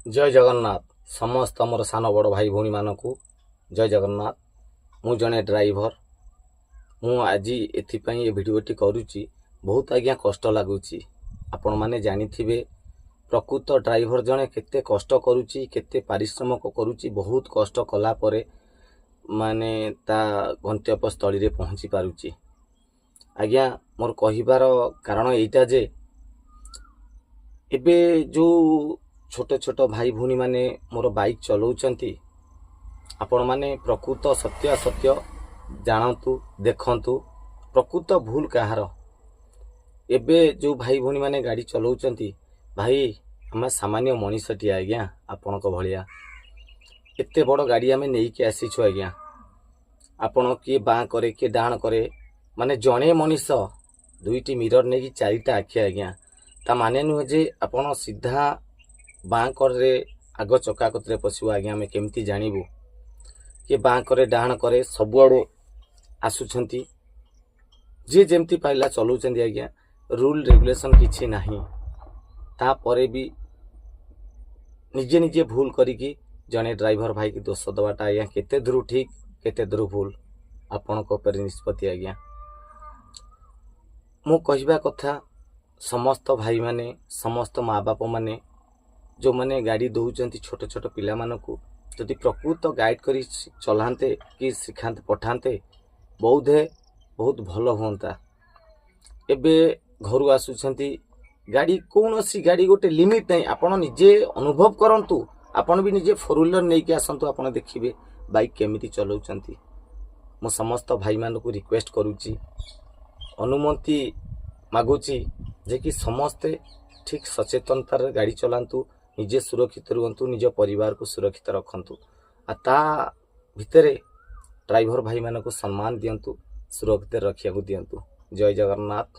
ଜୟ ଜଗନ୍ନାଥ। ସମସ୍ତ ମୋର ସାନ ବଡ଼ ଭାଇ ଭଉଣୀମାନଙ୍କୁ ଜୟ ଜଗନ୍ନାଥ। ମୁଁ ଜଣେ ଡ୍ରାଇଭର। ମୁଁ ଆଜି ଏଥିପାଇଁ ଏ ଭିଡ଼ିଓଟି କରୁଛି, ବହୁତ ଆଜ୍ଞା କଷ୍ଟ ଲାଗୁଛି। ଆପଣମାନେ ଜାଣିଥିବେ ପ୍ରକୃତ ଡ୍ରାଇଭର ଜଣେ କେତେ କଷ୍ଟ କରୁଛି, କେତେ ପାରିଶ୍ରମିକ କରୁଛି। ବହୁତ କଷ୍ଟ କଲା ପରେ ମାନେ ତା ଗନ୍ତବ୍ୟସ୍ଥଳୀରେ ପହଞ୍ଚି ପାରୁଛି। ଆଜ୍ଞା, ମୋର କହିବାର କାରଣ ଏଇଟା ଯେ ଏବେ ଯେଉଁ ଛୋଟ ଛୋଟ ଭାଇ ଭଉଣୀମାନେ ମୋର ବାଇକ୍ ଚଲାଉଛନ୍ତି, ଆପଣମାନେ ପ୍ରକୃତ ସତ୍ୟାସତ୍ୟ ଜାଣନ୍ତୁ, ଦେଖନ୍ତୁ ପ୍ରକୃତ ଭୁଲ କାହାର। ଏବେ ଯେଉଁ ଭାଇ ଭଉଣୀମାନେ ଗାଡ଼ି ଚଲାଉଛନ୍ତି, ଭାଇ, ଆମେ ସାମାନ୍ୟ ମଣିଷଟିଏ ଆଜ୍ଞା, ଆପଣଙ୍କ ଭଳିଆ। ଏତେ ବଡ଼ ଗାଡ଼ି ଆମେ ନେଇକି ଆସିଛୁ ଆଜ୍ଞା। ଆପଣ କିଏ ବାଁ କରେ, କିଏ ଡାହାଣ କରେ, ମାନେ ଜଣେ ମଣିଷ ଦୁଇଟି ମିରର ନେଇକି ଚାରିଟା ଆଖି ଆଜ୍ଞା। ତା ମାନେ ନୁହେଁ ଯେ ଆପଣ ସିଧା ବାଁ କରରେ ଆଗ ଚକା କତିରେ ପଶିବ ଆଜ୍ଞା, ଆମେ କେମିତି ଜାଣିବୁ? କିଏ ବାଁ କରେ, ଡାହାଣ କରେ, ସବୁଆଡ଼ୁ ଆସୁଛନ୍ତି। ଯିଏ ଯେମିତି ପାଇଲା ଚଲାଉଛନ୍ତି ଆଜ୍ଞା। ରୁଲ୍ ରେଗୁଲେସନ୍ କିଛି ନାହିଁ। ତାପରେ ବି ନିଜେ ନିଜେ ଭୁଲ କରିକି ଜଣେ ଡ୍ରାଇଭର ଭାଇକି ଦୋଷ ଦେବାଟା ଆଜ୍ଞା କେତେ ଦୂର ଠିକ୍, କେତେ ଦୂର ଭୁଲ, ଆପଣଙ୍କ ଉପରେ ନିଷ୍ପତ୍ତି ଆଜ୍ଞା। ମୁଁ କହିବା କଥା, ସମସ୍ତ ଭାଇମାନେ, ସମସ୍ତ ମା ବାପାମାନେ ଯେଉଁମାନେ ଗାଡ଼ି ଦେଉଛନ୍ତି ଛୋଟ ଛୋଟ ପିଲାମାନଙ୍କୁ, ଯଦି ପ୍ରକୃତ ଗାଇଡ଼ କରି ଚଲାନ୍ତେ କି ଶିଖାନ୍ତେ, ପଠାନ୍ତେ, ବୋଧେ ବହୁତ ଭଲ ହୁଅନ୍ତା। ଏବେ ଘରୁ ଆସୁଛନ୍ତି, ଗାଡ଼ି, କୌଣସି ଗାଡ଼ି ଗୋଟେ ଲିମିଟ୍ ନାହିଁ। ଆପଣ ନିଜେ ଅନୁଭବ କରନ୍ତୁ। ଆପଣ ବି ନିଜେ ଫୋର୍ ହ୍ୱିଲର୍ ନେଇକି ଆସନ୍ତୁ, ଆପଣ ଦେଖିବେ ବାଇକ୍ କେମିତି ଚଲାଉଛନ୍ତି। ମୁଁ ସମସ୍ତ ଭାଇମାନଙ୍କୁ ରିକ୍ୱେଷ୍ଟ କରୁଛି, ଅନୁମତି ମାଗୁଛି ଯେ କି ସମସ୍ତେ ଠିକ୍ ସଚେତନତାରେ ଗାଡ଼ି ଚଲାନ୍ତୁ, ନିଜେ ସୁରକ୍ଷିତ ରୁହନ୍ତୁ, ନିଜ ପରିବାରକୁ ସୁରକ୍ଷିତ ରଖନ୍ତୁ ଆଉ ତା ଭିତରେ ଡ୍ରାଇଭର ଭାଇମାନଙ୍କୁ ସମ୍ମାନ ଦିଅନ୍ତୁ, ସୁରକ୍ଷିତ ରଖିବାକୁ ଦିଅନ୍ତୁ। ଜୟ ଜଗନ୍ନାଥ।